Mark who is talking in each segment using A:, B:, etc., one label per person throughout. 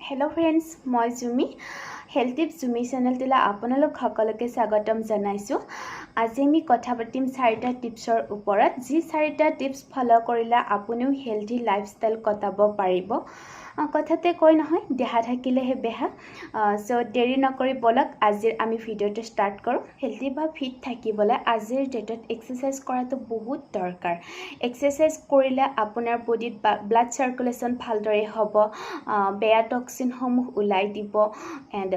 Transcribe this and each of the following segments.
A: Hello' friends, মই জুমি, health tips জুমি চেনেলটোলৈ আপোনালোক সকলোকে স্বাগতম জনাইছোঁ। আজি আমি কথা পাতিম চাৰিটা টিপছৰ ওপৰত, যি চাৰিটা টিপছ ফ'ল' কৰিলে আপুনিও হেল্থি লাইফষ্টাইল কটাব পাৰিব। কথাতে কয় নহয়, দেহা থাকিলেহে বেহা। চ' দেৰি নকৰি ব'লক, আজিৰ আমি ভিডিঅ'টো ষ্টাৰ্ট কৰোঁ। হেল্থি বা ফিট থাকিবলৈ আজিৰ ডেটত এক্সাৰচাইজ কৰাটো বহুত দৰকাৰ। এক্সাৰচাইজ কৰিলে আপোনাৰ বডিত ব্লাড চাৰ্কুলেশ্যন ভালদৰে হ'ব, বেয়া টক্সিনসমূহ ওলাই দিব এণ্ড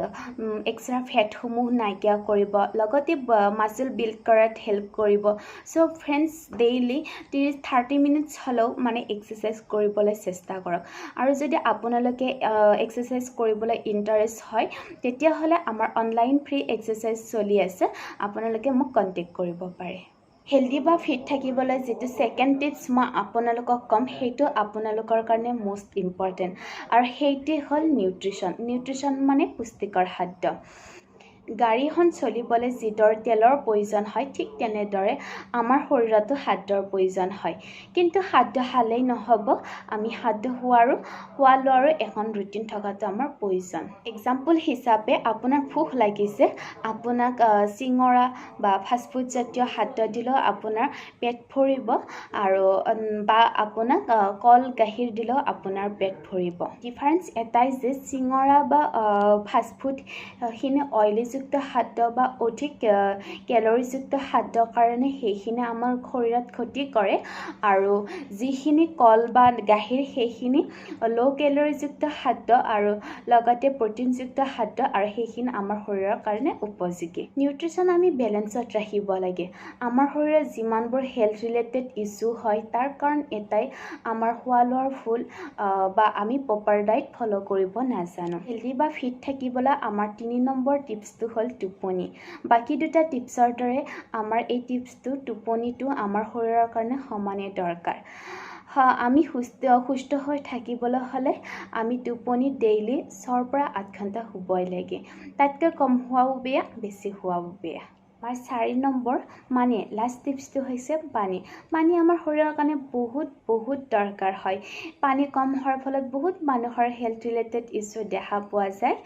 A: এক্সট্ৰা ফেটসমূহ নাইকিয়া কৰিব, লগতে মাছল বিল্ড কৰাত হেল্প কৰিব। চ' ফ্ৰেণ্ডছ, ডেইলি 30 মিনিটছ হ'লেও মানে এক্সাৰচাইজ কৰিবলৈ চেষ্টা কৰক। আৰু যদি আপোনালোকে এক্সাৰচাইজ কৰিবলৈ ইণ্টাৰেষ্ট হয়, তেতিয়াহ'লে আমাৰ অনলাইন ফ্ৰী এক্সাৰচাইজ চলি আছে, আপোনালোকে মোক কণ্টেক্ট কৰিব পাৰে। হেল্ডি বা ফিট থাকিবলৈ যিটো ছেকেণ্ড টিপছ মই আপোনালোকক ক'ম, সেইটো আপোনালোকৰ কাৰণে মষ্ট ইম্পৰ্টেণ্ট আৰু সেইটোৱে হ'ল নিউট্ৰিশ্যন। নিউট্ৰিশ্যন মানে পুষ্টিকৰ খাদ্য। গাড়ীখন চলিবলৈ যিদৰে তেলৰ প্ৰয়োজন হয়, ঠিক তেনেদৰে আমাৰ শৰীৰতো খাদ্যৰ প্ৰয়োজন হয়। কিন্তু খাদ্য খালেই নহ'ব, আমি খাদ্য খোৱা লোৱাৰো এখন ৰুটিন থকাটো আমাৰ প্ৰয়োজন। এক্সাম্পল হিচাপে, আপোনাৰ ভোক লাগিছে, আপোনাক চিঙৰা বা ফাষ্টফুড জাতীয় খাদ্য দিলেও আপোনাৰ পেট ভৰিব আৰু বা আপোনাক কল, গাখীৰ দিলেও আপোনাৰ পেট ভৰিব। ডিফাৰেঞ্চ এটাই যে চিঙৰা বা ফাষ্টফুডখিনি অইলিযুক্ত খাদ্য বা অধিক কেলৰিযুক্ত খাদ্যৰ কাৰণে সেইখিনি আমাৰ শৰীৰত ক্ষতি কৰে আৰু যিখিনি কল বা গাখীৰ, সেইখিনি ল' কেলৰিযুক্ত খাদ্য আৰু লগতে প্ৰ'টিনযুক্ত খাদ্য আৰু সেইখিনি আমাৰ শৰীৰৰ কাৰণে উপযোগী। নিউট্ৰিশ্যন আমি বেলেঞ্চত ৰাখিব লাগে। আমাৰ শৰীৰত যিমানবোৰ হেল্থ ৰিলেটেড ইছ্যু হয়, তাৰ কাৰণ এটাই, আমাৰ খোৱা লোৱাৰ ভুল বা আমি প্ৰপাৰ ডাইট ফ'ল' কৰিব নাজানো। হেল্ডি বা ফিট থাকিবলৈ আমাৰ 3 নম্বৰ টিপছটো হ'ল টোপনি। বাকী দুটা টিপছৰ দৰে আমাৰ এই টিপছটো, টোপনিটো আমাৰ শৰীৰৰ কাৰণে সমানে দৰকাৰ। আমি সুস্থ সুস্থ হৈ থাকিবলৈ হ'লে আমি টোপনি ডেইলি 6ৰ পৰা 8 ঘণ্টা শুবই লাগে। তাতকৈ কম হোৱাও বেয়া, বেছি হোৱাও বেয়া। আমাৰ 4 নম্বৰ মানে লাষ্ট টিপছটো হৈছে পানী। পানী আমাৰ শৰীৰৰ কাৰণে বহুত বহুত দৰকাৰ হয়। পানী কম হোৱাৰ ফলত বহুত মানুহৰ হেল্থ ৰিলেটেড ইছ্যু দেখা পোৱা যায়।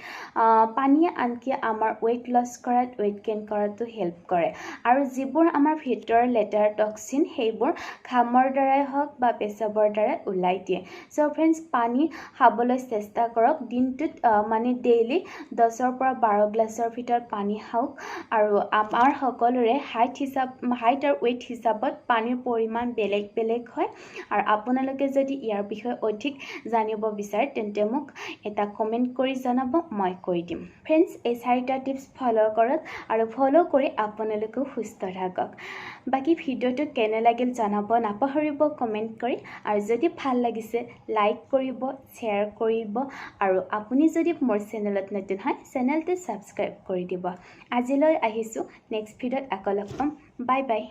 A: পানীয়ে আনকি আমাৰ ৱেইট লছ কৰাত, ৱেইট গেইন কৰাতো হেল্প কৰে আৰু যিবোৰ আমাৰ ভিতৰৰ লেতেৰা টক্সিন, সেইবোৰ ঘামৰ দ্বাৰাই হওক বা পেচাবৰ দ্বাৰাই ওলাই দিয়ে। চ' ফ্ৰেণ্ডছ, পানী খাবলৈ চেষ্টা কৰক। দিনটোত মানে ডেইলি 10ৰ পৰা 12 গ্লাছৰ ভিতৰত পানী খাওক। আৰু আমাৰ সকলোৰে হাইট আৰু ৱেইট হিচাপত পানীৰ পৰিমাণ বেলেগ বেলেগ হয়। আৰু আপোনালোকে যদি ইয়াৰ বিষয়ে অধিক জানিব বিচাৰে, তেন্তে মোক এটা কমেণ্ট কৰি জনাব, মই কৈ দিম। ফ্ৰেণ্ডছ, এই চাৰিটা টিপছ ফ'ল' কৰক আৰু ফ'ল' কৰি আপোনালোকেও সুস্থ থাকক। বাকী ভিডিঅ'টো কেনে লাগিল জনাব নাপাহৰিব কমেণ্ট কৰি। আৰু যদি ভাল লাগিছে, লাইক কৰিব, শ্বেয়াৰ কৰিব আৰু আপুনি যদি মোৰ চেনেলত নতুন হয়, চেনেলটো ছাবস্ক্ৰাইব কৰি দিব। আজিলৈ আহিছোঁ, নেক্সট ভিডিঅ'ত আকৌ লগ পাম। Bye bye.